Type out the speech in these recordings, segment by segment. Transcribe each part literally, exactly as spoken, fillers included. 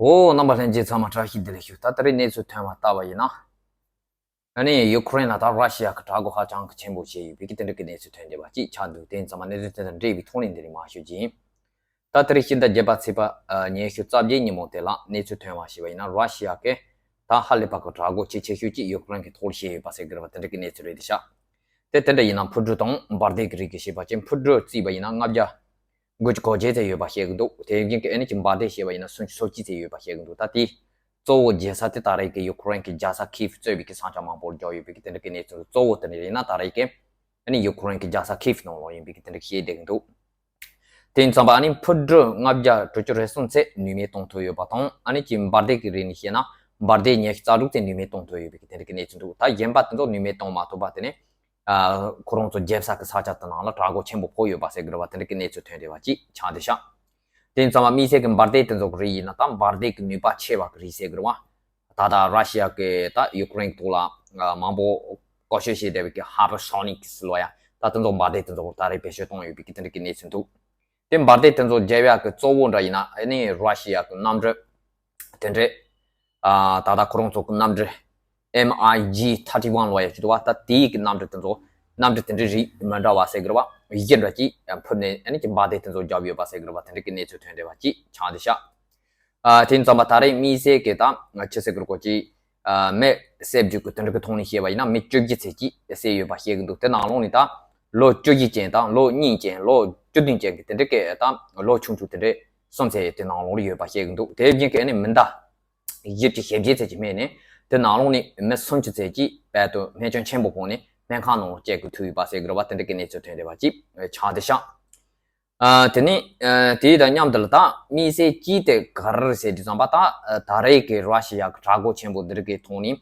འོ། རྣམ་པ་ལྷན་རྒྱས་ཚང་མ་བཀྲ་ཤིས་བདེ་ལེགས་ཞུ། ད་ལྟ་རེས་གནས་ཚུལ་ཐོན་པ་ལྟ་བ་ཡིན་ན། ཨ་ནི་ཡུ་ཁུ་རེན་ལ་ད་ར་ཤི་ཡ་གི་དྲག་རྒོལ་ཧ་ཅང་གི་ཆེན་པོ་བྱས་ཡོད་པའི་གི་དེ་འདྲ་གི་གནས་ཚུལ་ཐོན་བསྡད་པ་ཅིག་ཆགས་འདུག་དེ་ཡིན་ཙང་མ་གནས་ཚུལ་དེ་དང་འབྲེལ་བའི་ཐོག་ནས་འདི་རིགས་མར་ཞུ་རྒྱུ་ཡིན། ད་ལྟ་རེས་ཕྱི་ཟླ་བརྒྱད་པ་ཚེས་པ་ཉི་ཤུ་རྩ་བརྒྱད་ཉིན་མོ་དེ་ལ་གནས་ཚུལ་ཐོན་པ་ཞིག་པ་ཡིན་ན། ར་ཤི་ཡ་གི་ད་ཧ་ལས་པ་གི་དྲག་རྒོལ་ཆེས་ཆེ་ཤོས་ཅིག་ཡུ་ཁུ་རེན་གི་ཐོག་ལ་བྱས་ཡོད་པ་ཟེར་གི་རེད་པ། དེ་འདྲ་གི་གནས་ཚུལ་རེད་དེ་ཤག་དེ་དེ་འདྲ་ཡིན་ན་འཕུར་གྲུ་དང་འབར་མདེལ་གི་རིགས་ཀྱི་བྱས་པ་ཅིག་འཕུར་གྲུ་བརྩིས་པ་ཡིན་ན་ལྔ་བརྒྱ་དགུ་བཅུ་གོ་བརྒྱད་ཙམ་ཡོད་པ་བཤད་གི་འདུག་དེ་བཞིན་གི་ཨ་ནི་ཅིག་འབར་མདེལ་བྱས་པ་ཡིན་ན་སུམ་ཅུ་སོ་གཅིག་ཙམ་ཡོད་པ་བཤད་གི་འདུག་ད་དེ་གཙོ་བོ་རྒྱལ་ས་དེ་ད་རེས་ཀྱི་ཡུ་ཁུ་རེན་གྱི་རྒྱལ་ས་ཁིབ་གཙོས་པའི་གི་ས་ཆ་མང་པོར་འཇོག་ཡོད་པའི་གི་དེ་འདྲ་གི་གནས་ཚུལ། གཙོ་བོ་དེ་འདྲ་ཡིན་ན་ད་རེས་ཀྱི་ཨ་ནི་ཡུ་ཁུ་རེན་གྱི་རྒྱལ་ས་ཁིབ་ནང་ལོགས་ཡིན་པའི་གི་དེ་འདྲ་བཤད་བསྡད་གི་འདུག་དེ་ཡིན་ཙང་པ་ཨ་ནི་འཕུར་གྲུ་ལྔ་བརྒྱ་དྲུག་ཅུ་རེ་གསུམ་ཙམ་ནུས་མེད་གཏོང་ཐུབ་ཡོད་པ་དང་། ཨ་ནི་ཅིག་འབར་མདེལ་གྱི་རིགས་ནས་བཤད་ན་འབར་མདེལ་ཉི་ཤུ་རྩ་དྲུག་ཙམ་ནུས་མེད་གཏོང་ཐུབ་ཡོད་པའི་གི་དེ་འདྲ་གི་གནས་ཚུལ་འདུག་ད་གཞན་པ་དེ་ཚོ་ནུས་མེད་གཏོང་མ་ཐུབ་པ་དེ་ནི། ཨ། ཁོ་རང་ཚོ་རྒྱལ་ས་གི་ས་ཆ་དེ་ནང་ལ་དྲག་རྒོལ་ཆེན་པོ་ཕོག་ཡོད་པ་ཟེར་གི་རེད་པ། དེ་འདྲ་གི་གནས་ཚུལ་ཐོན་བསྡད་པ་ཅིག་ཆགས་བསྡད་ཤག་དེ་ཡིན་ཙང་མ་དམིགས་བསལ་གྱི་འབར་མདེལ་དེ་ཚོ་གི་རིགས་ཡིན་ན། ད་འབར་མདེལ་གྱི་ནུས་པ་ཆེ་བ་གི་རིགས་ཟེར་གི་རེད་པ། ད་ལྟ་ར་ཤི་ཡ་གི་ད་ཡུ་ཁུ་རེན་གྱི་ཐོག་ལ་ཨ་མང་པོ་བཀོལ་སྤྱོད་བྱས་བསྡད་པའི་གི་ཧ་པར་སོ་ནིག་ལབ་ཡ། ད་དེ་ཚོ་འབར་མདེལ་དེ་ཚོ་ད་རེས་བེད་སྤྱོད་གཏོང་ཡོད་པའི་གི་དེ་འདྲ་གི་གནས་ཚུལ་འདུག་དེ་འབར་མདེལ་དེ་ཚོ་རྒྱབ་ཡག་གི་གཙོ་བོ་འདྲ་ཡིན་ན་ཨ་ནི་ར་ཤི་ཡ་གི་གནམ་གྲུ་དེ་འདྲས། ཨ། ད་ལྟ་ཁོ་རང་ཚོ་གི་གནམ་གྲུ་M I G thirty one ལབ་ཡ་ཅིག་འདུག་པ། ད་དེའི་གི་གནམ་གྲུ་དེ་ཚོ་གནམ་གྲུ་དེ་འདྲའི་རིགས་མི་འདྲ་བ་ཟེར་གི་རེད་པ། བཞི་འདྲ་ཅིག་ཕུབ་ནས་ཨ་ནི་ཅིག་འབར་མདེལ་དེ་ཚོ་བརྒྱབ་ཡོད་པ་ཟེར་གི་རེད་པ། དེ་འདྲ་གི་གནས་ཚུལ་ཐོན་བསྡད་པ་ཅིག་ཆགས་བསྡད་ཤག་ཨ། དེ་ཡིན་ཙང་མ་ད་རེས་དམིགས་བསལ་གྱི་ད་ཆི་ཟེར་གི་རེད་གོ་ཅིག་ཨ། མི་བསད་རྒྱུ་གི་དེ་འདྲ་གི་ཐོག་ནས་བཤད་པ་ཡིན་ན་མི་བཅུ་བཞི་ཙམ་ཅིག་བསད་ཡོད་པ་བཤད་གི་འདུག་དེ་ནང་ལོགས་ནས་ད་ལོ་བཅུ་བཞི་ཅན་དང་ལོ་གཉིས་ཅན་ལོ་བཅུ་བདུན་ཅན་གྱི་དེ་འདྲ་གི་ད་ལོ་ཆུང་ཆུང་དེ་འདྲ་གསུམ་ཙམ་དེ་ནང་ལོགས་ལ་ཡོད་པ་བཤད་གི་འདུག་དེ་བཞིན་གྱི་ཨ་ནི་མི་ཟླ་བཞི་བཅུ་ཞེ་བརྒྱད་ཙམ་ཅིག་སྨད་ནས་དེ་ནང་ལོགས་ནས་མི་སུམ་ཅུ་ཙམ་ཅིག་དཔལ་དུ་རྨས་སྐྱོན་ཆེན་པོ་ཕོག་ནས་སྨན་ཁང་ནང་ལ་བསྐྱལ་དགོས་ཐུག་ཡོད་པ་ཟེར་གི་རེད་པ། དེ་འདྲ་གི་གནས་ཚུལ་ཐོན་བསྡད་པ་ཅིག་ཆགས་བསྡད་ཤག་ཨ། དེ་ནས་ཨ། དེ་དང་མཉམ་དུ་ལ་ད་དམིགས་བསལ་གྱིས་དེ་ག་རེ་ཟེར་དུས་ཙམ་པ། ད་ཨ། ད་རེས་ཀྱི་ར་ཤི་ཡ་གི་དྲག་རྒོལ་ཆེན་པོ་འདི་རིགས་ཀྱི་ཐོག་ནས་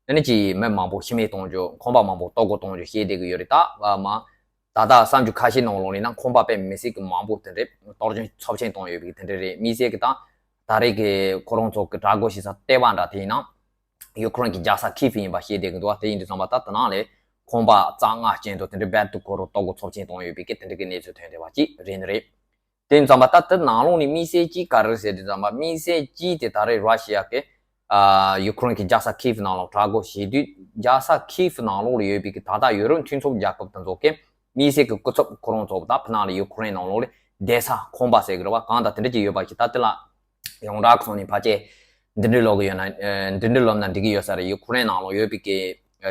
ཨ་ནི་ཅིག་མི་མང་པོ་ཤི་རྨས་གཏོང་རྒྱུ། ཁང་པ་མང་པོ་གཏོར་རྒོལ་གཏོང་རྒྱུ་བྱས་བསྡད་ཀྱི་ཡོད་རེད། ད་ཨ་མ་ད་ལྟ་གསར་འགྱུར་ཁ་ཤས་ནང་ལོགས་ནས་ན་ཁང་པ་དཔེ་མི་སྲིད་ཀྱི་མང་པོ་དེ་འདྲས་གཏོར་སྐྱོན་ཚབས་ཆེན་བཏང་ཡོད་པའི་དེ་འདྲས་རེད། དམིགས་བསལ་གྱི་ད་ད་རེས་ཀྱི་ཁོ་རང་ཚོ་གི་དྲག་རྒོལ་བྱེད་ས་ལྟེ་བ་འདྲ་དེ་ཡིན་ན། ཡུ་ཁུ་རེན་གྱི་རྒྱལ་ས་ཁིབ་ཡིན་པ་ཤེས་བསྡད་ཀྱི་འདུག་པ། དེ་ཡིན་དུས་ཙམ་པ་ད་དེ་ནང་ལས་ཁང་པ་རྩ་ལྔ་ཅན་དུ་དེ་འདྲའི་རྦད་དེ་ཁོ་རང་གཏོར་རྒོལ་ཚབས་ཆེན་བཏང་ཡོད་པའི་གི་དེ་འདྲ་གི་གནས་ཚུལ་ཐོན་བསྡད་པ་ཅིག་རེད་ནི་རེད། དེ་ཡིན་ཙམ་པ་ད་དེ་ནང་ལོགས་ནས་དམིགས་བསལ་གྱིས་ག་རེ་ཟེར་དུས་ཙམ་པ། དམིགས་བསལ་གྱིས་དེ་ད་རེས་ར་ཤི་ཡ་གི་ཨ། ཡུ་ཁུ་རེན་གྱི་རྒྱལ་ས་ཁིབ་ནང་ལོགས་དྲག་རྒོལ་བྱེད་དུས། རྒྱལ་ས་ཁིབ་ནང་ལོགས་ལ་ཡོད་པའི་གི་ད་ལྟ་ཡུ་རོབ་མཐུན་ཚོགས་རྒྱལ་ཁབ་དེ་ཚོ་གི་དམིགས་བསལ་གྱི་སྐུ་ཚབ་ཁོ་རང་ཚོ་ད་ཕ་ནང་ལ་ཡུ་ཁུ་རེན་ནང་ལོགས་ལ་བསྡད་ས་ཁང་པ་ཟེར་གི་རེད་པ། གང་ལྟར་དེ་འདྲ་ཅིག་ཡོད་པ་ཞིག་ད་དེ་ལ་ཡོངས་གྲགས་ཀྱི་ཐོག་ནས་ཕལ་ཆེར་འདི་འདྲའི་ལབ་གི་ཡོད་ན། ཨ། འདི་འདྲའི་ལབ་ན་འགྲིག་གི་ཡོད་ས་རེད། ཡུ་ཁུ་རེན་ནང་ལོགས་ཡོད་པའི་གི་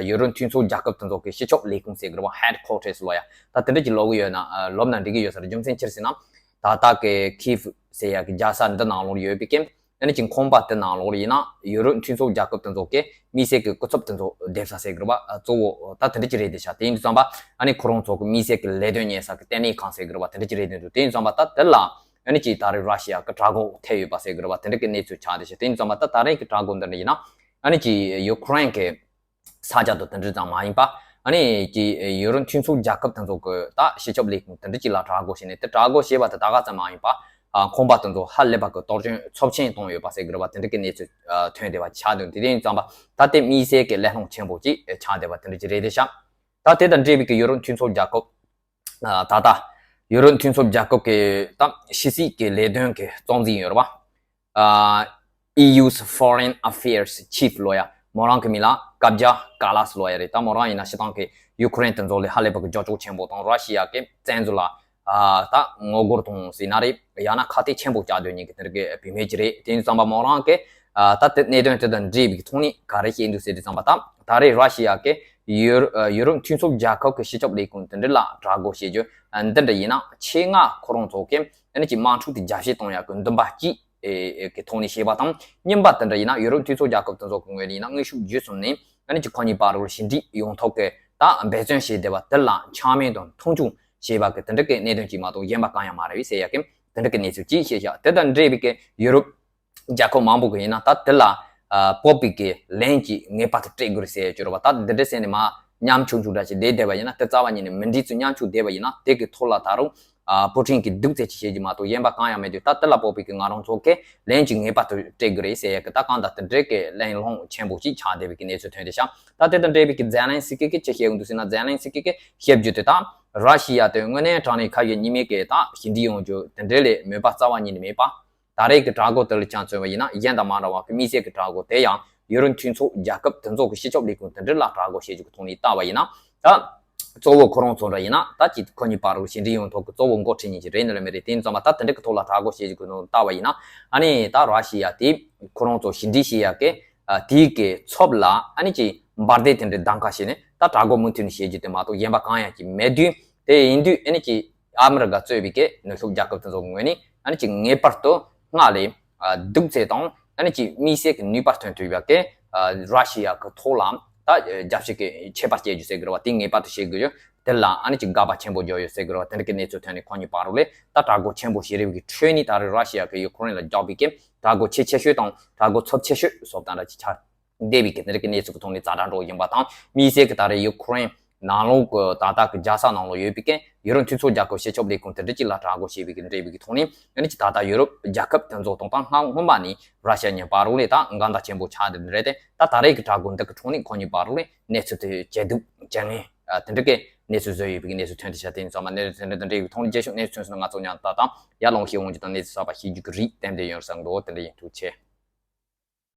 ཡུ་རོབ་མཐུན་ཚོགས་རྒྱལ་ཁབ་དེ་ཚོ་གི་སྤྱི་ཁྱབ་ལས་ཁུངས་ཟེར་གི་རེད་པ། ཧེཌ་ཁོ་ཊར་ལབ་ཡ། ད་དེ་འདྲ་ཅིག་ལབ་གི་ཡོད་ན། ཨ། ལབ་ན་འགྲིག་གི་ཡོད་ས་རེད། རྒྱུ་མཚན་ཅི་རེད་ཟེར་ན། ད་ལྟ་གི་ཁིབ་ཟེར་ཡ་གི་རྒྱལ་ས་འདི་ནང་ལོགས་ཡོད་པའི་གི་ཨ་ནི་ཅིག་ཁང་པ་དེ་ནང་ལོགས་ལ་ཡིན་ན་ཡུ་རོབ་མཐུན་ཚོགས་རྒྱལ་ཁབ་དེ་ཚོ་གི་དམིགས་བསལ་གྱི་སྐུ་ཚབ་དེ་ཚོ་སྡོད་ས་ཟེར་གི་རེད་པ། གཙོ་བོ་ད་དེ་འདྲ་ཅིག་རེད་བསྡད་ཤག་དེ་ཡིན་དུས་ཙམ་པ་ཨ་ནི་ཁོ་རང་ཚོ་གི་དམིགས་བསལ་གྱི་ལས་དོན་གཉེར་ས་གི་ལྟེ་གནས་ཁང་ཟེར་གི་རེད་པ། དེ་འདྲ་ཅིག་རེད་བསྡད་འདུག་དེ་ཡིན་དུས་ཙམ་པ་ད་དེ་ལ་ཨ་ནི་ཅིག་ད་རེས་ར་ཤི་ཡ་གི་དྲག་རྒོལ་ཐེབས་ཡོད་པ་ཟེར་གི་རེད་པ། དེ་འདྲ་གི་གནས་ཚུལ་ཆགས་བསྡད་ཤག་དེ་ཡིན་དུས་ཙམ་པ་ད་ད་རེས་ཀྱི་དྲག་རྒོལ་འདི་འདྲ་ཡིན་ན་ཨ་ནི་ཅིག་ཡུ་ཁུ་རེན་གི་ས་ཆ་དང་དེ་འདྲ་ཙམ་མ་ཡིན་པ། ཨ་ནི་ཀྱི་ཡུ་རོབ་མཐུན་ཚོགས་རྒྱལ་ཁབ་དེ་ཚོ་གི་ད་སྤྱི་ཁྱབ་ལས་ཁུངས་དེ་འདྲ་ཅིག་ལ་དྲག་རྒོལ་བྱས་ནས། དེ་དྲག་རྒོལ་བྱས་པ་དེ་ད་ག་ཙམ་མ་ཡིན་པ། ཨ། ཁང་པ་དེ་ཚོ་ཧ་ལས་པ་གི་གཏོར་སྐྱོན་ཚབས་ཆེན་བཏང་ཡོད་པ་ཟེར་གི་རེད་པ། དེ་འདྲ་གི་གནས་ཚུལ་ཨ་ཐོན་བསྡད་པ་ཆགས་འདུག་དེ་དེ་ཡིན་ཙམ་པ་ད་དེ་དམིགས་བསལ་གྱི་གླེང་སློང་ཆེན་པོ་ཅིག་ཆགས་བསྡད་པ་དེ་འདྲ་ཅིག་རེད་བསྡད་ཤག་ད་དེ་དང་འབྲེལ་བའི་གི་ཡུ་རོབ་མཐུན་ཚོགས་རྒྱལ་ཁབ། ཨ། ད་ལྟ་ཡུ་རོབ་མཐུན་ཚོགས་རྒྱལ་ཁབ་ཀྱི་ད་ཕྱི་སྲིད་ཀྱི་ལས་དོན་གྱི་གཙོ་འཛིན་ཡོད་རེད་པ། ཨ། ཨི་ཡུ་Foreign Affairs Chief ལབ་ཡ། མོ་རང་གི་མིང་ལ་ཀབ་ཇ་ཀ་ལཱས་ལབ་ཡ་རེད། ད་མོ་རང་ཡིན་ན་སྤྱིར་བཏང་གི་ཡུ་ཁུ་རེན་དེ་ཚོ་ལ་ཧ་ལས་པ་གི་རྒྱབ་སྐྱོར་ཆེན་པོ་དང་། ར་ཤི་ཡ་གི་བཙན་འཛུལ་ལ་ཨ་ད་ངོ་རྒོལ་དང་ཟེར་ན་རེད། ཡང་ན་ཁ་གཏད་ཆེན་པོ་བྱ་འདོད་མཁན་གྱི་དེ་འདྲ་གི་བུད་མེད་ཅིག་རེད། དེ་ཡིན་ཙམ་པ་མོ་རང་གི་ཨ་ད་དེ་གནད་དོན་དེ་དང་འབྲེལ་བའི་ཐོག་ནས་ག་རེ་བཤད་འདུག་ཟེར་དུས་ཙམ་པ། ད་ད་རེས་ར་ཤི་ཡ་གི་ཡུ་ཡུ་རོབ་མཐུན་ཚོགས་རྒྱལ་ཁབ་ཀྱི་སྤྱི་ཁྱབ་ལས་ཁུངས་དེ་འདྲ་ལ་དྲག་རྒོལ་བྱེད་རྒྱུ་འདི་འདྲ་ཡིན་ན་ཆེད་མངགས་ཁོ་རང་ཚོ་གི་ཨ་ནི་ཅིག་དམག་འཁྲུག་དེ་རྒྱས་བཤད་གཏོང་ཡག་གི་འདུན་པ་གཅིག་ཨེ་ཨེ་གི་ཐོག་ནས་བྱས་པ་དང་། གཉིས་པ་དེ་འདྲ་ཡིན་ན་ཡུ་རོབ་མཐུན་ཚོགས་རྒྱལ་ཁབ་དེ་ཚོ་གི་ངོས་ནས་ཡིན་ན་དངོས་ཤུགས་བརྒྱུད་གསུམ་ནས་ཨ་ནི་ཅིག་ཁོ་གཉིས་བར་ལ་ཞི་འགྲིག་ཡོང་ཐབས་ཀྱི་ད་འབད་བརྩོན་བྱས་བསྡད་པ་དེ་ལ་འཆམ་མཐུན་དང་མཐོང་ཆུང་བྱས་པ་གི་དེ་འདྲ་གི་གནད་དོན་གཅིག་མ་གཏོགས་གཞན་པ་གང་ཡང་མ་རེད་ཟེར་ཡག་གི་དེ་འདྲ་གི་གནས་ཚུལ་གཅིག་བཤད་ཤག་དེ་དང་འབྲེལ་བའི་གི་ཡུ་རོབ་རྒྱལ་ཁབ་མང་པོ་གི་ཡིན་ན་ད་དེ་ལ་ཨ་བོད་པའི་གི་ལན་གཅིག་ངེས་པར་དུ་སྤྲད་དགོས་རེད་ཟེར་ཡག་ཅིག་རེད་པ། ད་འདི་འདྲ་ཟེར་ནས་མར་ཉམ་ཆུང་ཆུང་འདྲ་ཞིག་བསྡད་བསྡད་པ་ཡིན་ན། དེ་རྩ་བ་ཉིད་ནས་མི་འགྲིག་ཚུལ་ཉམ་ཆུང་བསྡད་པ་ཡིན་ན། དེ་གི་ཐོག་ལ་ད་རུང་ཨ་ཕུའུ་ཀྲིན་གྱིས་སྡུག་ཙམ་ཅིག་བྱེད་རྒྱུ་མ་གཏོགས་གཞན་པ་གང་ཡང་མེད་དུས། ད་དེ་ལ་བོད་པའི་གི་ང་རང་ཚོ་གི་ལན་གཅིག་ངེས་པར་དུ་སྤྲད་དགོས་རེད་ཟེར་ཡག་གི་ད་གང་ལྟར་དེ་འདྲའི་གི་གླེང་སློང་ཆེན་པོ་ཅིག་ཆགས་བསྡད་པའི་གི་གནས་ཚུལ་ཐོན་བསྡད་ཤག་ད་དེ་དང་འབྲེལ་བའི་གི་ཛེ་ལན་སི་ཀི་གིས་ཅི་བཤད་ཡོང་འདུག་ཟེར་ན། ཛེ་ལན་སི་ཀི་གིས་བཤད་རྒྱུ་དེ་ད་ར་ཤི་ཡ་དེ་དངོས་གནས་དྲང་གནས་ཁ་ཡོད་ཉི་མེད་ཀྱི་ད་ཞི་འགྲིག་ཡོང་རྒྱུ་དེ་འདྲའི་ལས་མོས་པ་རྩ་བ་ཉིད་ནས་མེད་པ། ད་ ད་རེས་ཀྱི་དྲག་རྒོལ་དེ་ལ་ཅང་མཚོན་པ་ཡིན་ན་གཞན་དང་མ་འདྲ་བ་གི་དམིགས་བསལ་གྱི་དྲག་རྒོལ་དེ་ཡང་ཡུ་རོབ་མཐུན་ཚོགས་རྒྱལ་ཁབ་དེ་ཚོ་གི་སྤྱི་ཁྱབ་ལས་ཁུངས་དེ་འདྲ་ལ་དྲག་རྒོལ་བྱེད་རྒྱུ་གི་ཐོག་ནས་བལྟས་པ་ཡིན་ན། ད་གཙོ་བོ་ཁོ་རང་ཚོ་འདྲ་ཡིན་ན་ད་ཅིག་ཁོ་གཉིས་བར་དུ་ཕྱི་འབྲེལ་ཡོང་ཐོག་གི་གཙོ་བོ་འགོ་ཁྲིད་མཁན་ཅིག་རེད་ནི་ལ་མི་རེད། དེ་ཡིན་ཙང་མ་ད་དེ་འདྲ་གི་ཐོག་ལ་དྲག་རྒོལ་བྱེད་རྒྱུ་གི་ཐོག་ནས་བལྟས་པ་ཡིན་ན། ཨ་ནི་ད་ར་ཤི་ཡ་དེ་ཁོ་རང་ཚོ་ཕྱི་འབྲེལ་བྱེད་ཡ་གི་ཨ་དེའི་གི་ཚབ་ལ་ཨ་ནི་ཅིག་འབར་མདེལ་དེ་འདྲའི་གདམ་ག་བྱས་ནས་ད་དྲག་རྒོལ་མུ་མཐུད་ནས་བྱེད་རྒྱུ་དེ་མ་གཏོགས་གཞན་པ་གང་ཡང་ཅིག་མེད་དུས། དེ་ཡིན་དུས་ཨ་ནི་ཅིག་ཨ་མི་རི་ཀ་གཙོས་པའི་གི་ནུབ་ཕྱོགས་རྒྱལ་ཁབ་དེ་ཚོ་ངོས་ནས་ཨ་ནི་ཅིག་ངེས་པར་དུ་སྔར་ལས་ཨ་སྡུག་ཚད་དང་ཨ་ནི་ཅིག་དམིགས་བསལ་གྱི་ནུས་པ་ཐོན་ཐུབ་ཡ་གི་ཨ་ར་ཤི་ཡ་གི་ཐོག་ལ་ད་རྒྱབ་བཤིག་གི་ཁྱད་པར་སྐྱེ་རྒྱུ་ཟེར་གི་རེད་བ། དེ་ངེས་པར་དུ་བྱེད་དགོས་ཡོད། དེ་ལ་ཨ་ནི་ཅིག་དགག་པ་ཆེན་པོ་བརྒྱབ་ཡོད་ཟེར་གི་རེད་བ། དེ་འདྲ་གི་གནས་ཚུལ་ཐོན་ནས་ཁོ་གཉིས་བར་ལ་ད་དྲག་རྒོལ་ཆེན་པོ་བྱེད་རེས་ཀྱི་ཁྲོད་ནས་ད་རེས་ར་ཤི་ཡ་གི་ཡུ་ཁུ་རེན་ལ་རྒྱག་པའི་གི་དྲག་རྒོལ་ཆེས་ཆེ་ཤོས་དང་དྲག་རྒོལ་ཚབས་ཆེ་ཤོས་སོགས་དང་འདྲ་ཅིག་ཆགས་བསྡད་པའི་གི་དེ་འདྲ་གི་གནས་ཚུལ་གྱི་ཐོག་ནས་ཛ་དྲག་འགྲོ་བཞིན་པ་དང་། དམིགས་བསལ་གྱི་ད་རེས་ཡུ་ཁུ་རེན་ནང་ལོགས་ཀྱི་ད་ལྟ་གི་རྒྱལ་ས་ནང་ལོགས་ཡོད་པའི་གི་ཡུ་རོབ་མཐུན་ཚོགས་རྒྱལ་ཁབ་སྤྱི་ཁྱབ་ལས་ཁུངས་དེ་འདྲ་ཅིག་ལ་དྲག་རྒོལ་བྱས་པའི་གི་འབྲེལ་བའི་གི་ཐོག་ནས་ཨ་ནི་ཅིག་ད་ལྟ་ཡུ་རོབ་རྒྱལ་ཁབ་དེ་ཚོ་དང་ད་སྔ་སྔོན་མ་ནས་ར་ཤི་ཡ་གཉིས་བར་ལ་ད་འགལ་ཟླ་ཆེན་པོ་ཆགས་བསྡད་རེད་དེ། ད་ད་རེས་ཀྱི་དྲག་རྒོལ་འདི་གི་ཐོག་ནས་ཁོ་གཉིས་བར་ལ་གནས་ཚུལ་དེ་ཇེ་སྡུག་ཇེ་ངན་ཨ་དེ་འདྲ་གི་གནས་ཚུལ་བཟོས་ཡོད་པའི་གི་གནས་ཚུལ་ཐོན་ཏེ་ཤག་དེ་ཡིན་ཙང་མ་གནས་ཚུལ་དེ་འདྲ་དེ་འདྲ་ཡོད་པའི་ཐོག་ནས་རྒྱལ་ཤོག་གནས་ཚུལ་ཐོན་སོང་ན་ང་ཚོ་མཉམ་དུ་ད་དང་ཡར་ལངས་ཤིག་འོང་རྒྱུ་དང་གནས་ཚུལ་གསར་པ་ཤེས་རྒྱུ་གི་རེད། ཏན་ཏན་ཡོང་བསམ་འདུག་དེ་འདྲ་ཡིན། ཐུགས་རྗེ་ཆེ།